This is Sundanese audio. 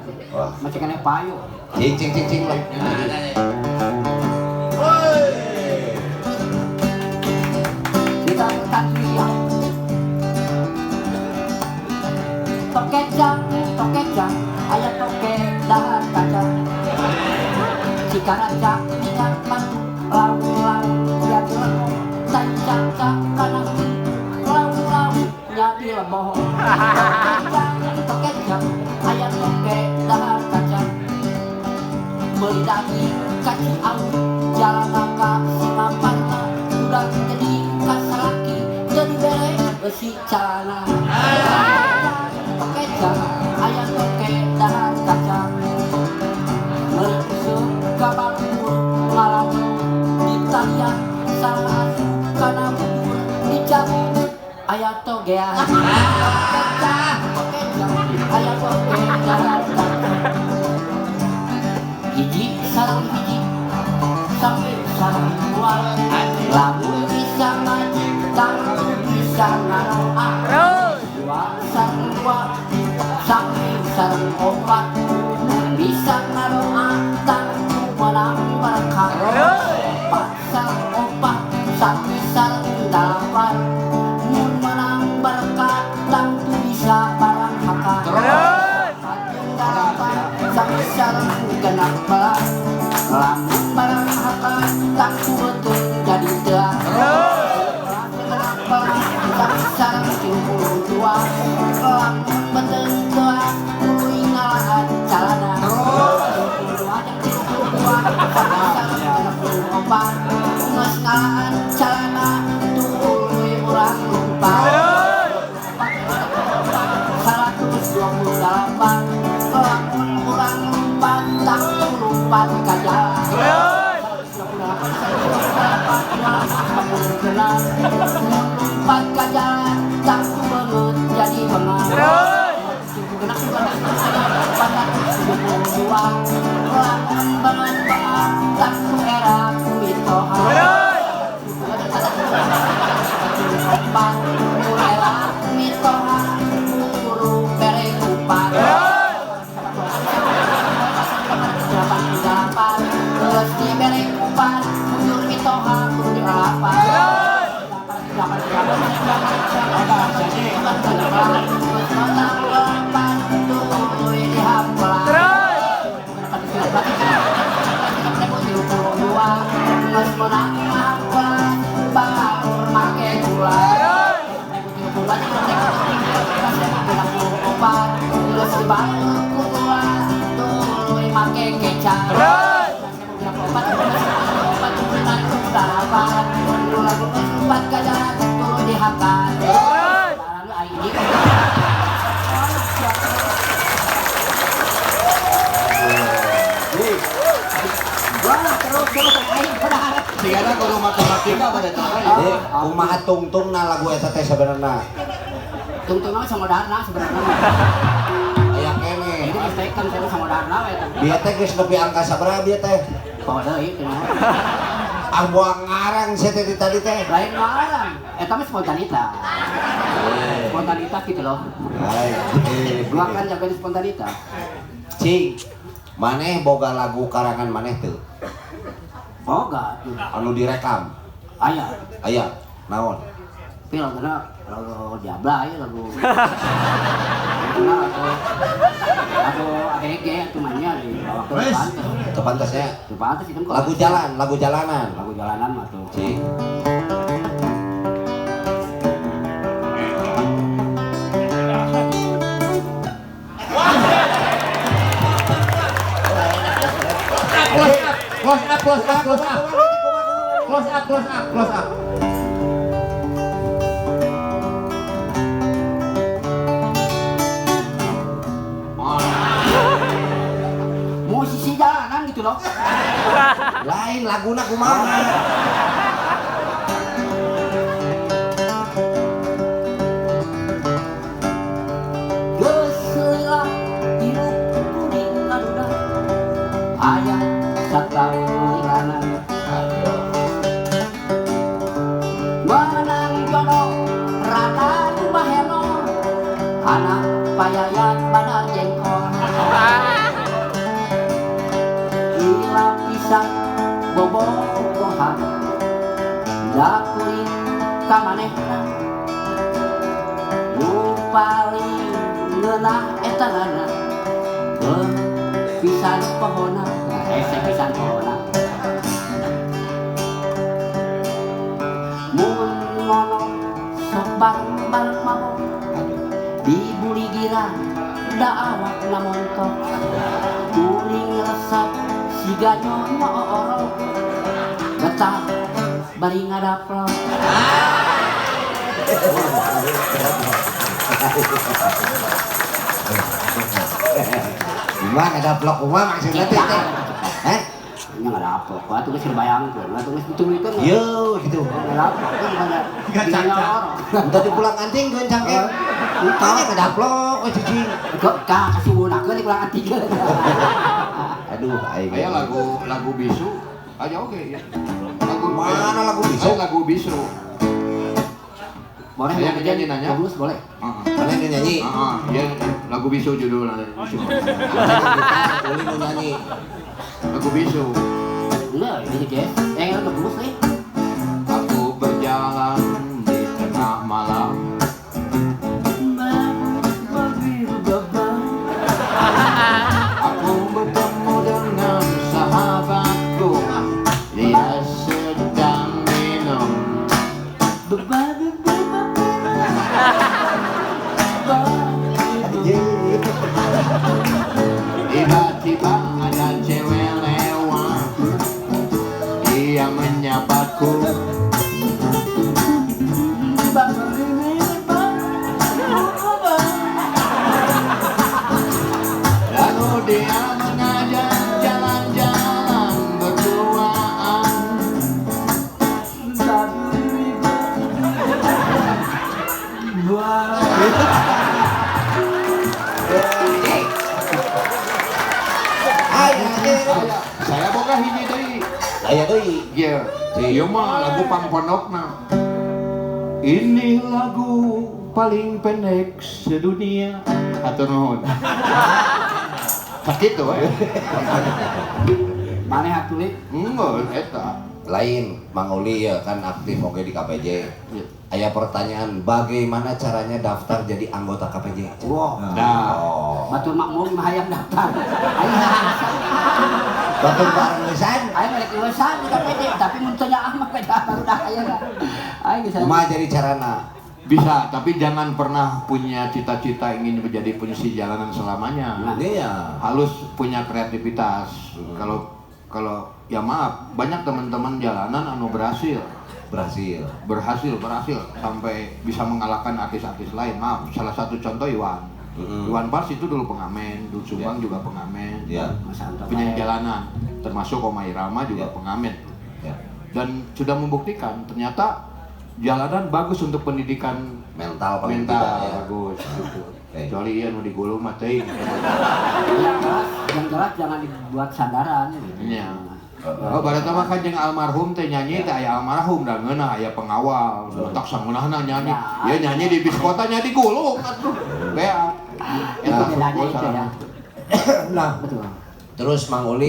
teh. Wah. Masih keneh payu. Cing cing cing cing lah. Woi. Kita tadi tokecang, tokecang, aya toke dahar kacang. Cikaracak, minyak mantu, lau-lau, nya dilebong. Tai cak-cak kana huli, lau-lau, nya dilebong. Tokecang, tokecang, aya toke dahar kacang. Beli daging ka Ciawi, jalan ka Singaparna, udah jadi kasalaki, jadi bere besi calana. Tokecang, aya toke dahar kacang. Meuli useup ka balungur, ngaladong di talian, salah asup kana bubur, dicabut aya togean. Tokecang, tokecang, aya toke dahar kacang. Hiji sareng hiji sampai sareng dua, lamun bisa ngaji tangtu bisa ngadoa. Dua sareng dua sampai sareng opat, mun bisa ngadoa tangtu menang berkah. Opat sareng opat sampai sareng dalapan, mun menang berkah tangtu bisa barang haka. Opat jeung dalapan sampai sareng 16, lamun barang haka tangtu beuteung jadi teu. 16 sampai sareng 32, lamun beuteung teu tuluy ngalaan calana. 32 jeung 32 sampai sareng 64, geus ngalaan calana tuluy urang lumpat. 128, lamun urang lumpat tangtu lumpat ka jalan. 128, 128, 246, mun lumpat ka jalan tangtu beungeut jadi bengar. 472, lamun beungeut bengar tangtu era ku mitoha. 4, mun era ku mitoha buru bere kupat. 88, geus dibere kupat mujur mitoha kudu dilapan. 8, 8, 8, tuluy dihampelan. 32, geus meunang ngahampelan baur make gula. 34, geus dibaur ku gula tuluy make kecap. 4, 4, 4, ka jalan tuluy dihakan. Lalu aing ini. Wah, terus terus aing padahal. Sigana guru matematika pada tahu. Eh, kumaha tungtungna lagu eta teh sebenarna? Tungtungna samodarna sebenarnya. Aya keneh. Jadi geus teken saya samodarna we eta. Bieu teh geus nepi angka sabaraha bieu teh? Bawa deui teh. Ah, buang ngarang sia teh ti tadi teh. Lain ngarang, eta mah spontanitas. Spontanitas gitu loh. Gua kan jago di spontanitas. Cing, maneh boga lagu karangan maneh teu? Boga. Anu direkam. Aya. Aya, naon? Tapi laguna lagu Diabla ya lagu. Laguna lagu ABG atuh mah nya di bawah ke Wes. pantes. Teu pantes nya. Teu pantes itu kok. Lagu jalan, lagu jalanan. Lagu jalanan mah tuh. Cing. Close up, close up, close up. Close up, close up, close up. Musisi jalanan gitu loh. Lain laguna kumaha? Geus lila hirup kuring ngaduda. Aya sataun lilana. Menang jodoh rada nu baheno. Anak payayat badar jengkol. Bobogohan da kuring ka manehna nu paling ngeunah eta nana beuh pisan pohona hese pisan pohona mun mono sok bareng-bareng mabok dibuli girang da awakna montok kuring resep siga nyono orok betah bari ngadaplok. Kumaha ngadaplok kumaha maksudna teh? Hah? Nya ngadaplok, atuh geus dibayangkeun, atuh geus dituluykeun. Yo gitu. Ngadaplok kan pada Entah dipulang anting keun cangkem. Tanya ngadaplok we cicing. Kok ka kasubunakeun dipulang anting. Aduh aing. Aya lagu bisu. Aja oke ya. Lagu mana lagu bisu? Aya lagu bisu. Boleh saya nyanyi nanya? Bagus boleh. Boleh nyanyi. Heeh, ya lagu bisu judulnya bisu. Boleh nyanyi. Lagu bisu. Enggak, ini guys. Lagu bagus nih. Aku berjalan di tengah malam. Aku bertemu dengan sahabatku. Dia sedang minum. Tiba-tiba ada cewek lewat. Dia menyapaku. Lalu dia mengajak jalan-jalan berduaan. Saya boga hiji deui. Aya deui. Ieu, ieu mah lagu pangpondokna. Ini lagu paling pendek sedunia. Hatur nuhun. Sakitu we. Maneh atuh li? Enggak, eta. Lain Mang Uli ya kan aktif oke di KPJ. Aya pertanyaan, bagaimana caranya daftar jadi anggota KPJ? Wow. Nah. Oh. Batur makmum mah hayang daftar. Aing batur bareng leusan. Aing rek leusan di KPJ, tapi mun teu nyaah mah beda barudak ayeuna. Aing geus. Kumaha jadi carana? Bisa, tapi jangan pernah punya cita-cita ingin menjadi polisi jalanan selamanya. Nah, iya. Harus punya kreativitas. Kalau ya maaf, banyak teman-teman jalanan anu berhasil sampai bisa mengalahkan artis-artis lain. Maaf, salah satu contoh Iwan. Iwan Fals itu dulu pengamen, Dul Sumbang juga pengamen, penyanyi jalanan, termasuk Oma Irama juga pengamen. Dan sudah membuktikan ternyata jalanan bagus untuk pendidikan mental, paling mental tidak, ya. Bagus gitu. Kecuali iya nu digulung mah teuing. Yang jelas jangan dibuat sandaran gitu. Iya. Oh, barata mah kan jeung almarhum teh nyanyi teh aya almarhum da ngeunah aya pengawal. Letak sangeunahna nyanyi. Ya nyanyi di bis kota nya digulung atuh. Bea. Eta bedanya itu ya. Nah, betul. Terus Mang Uli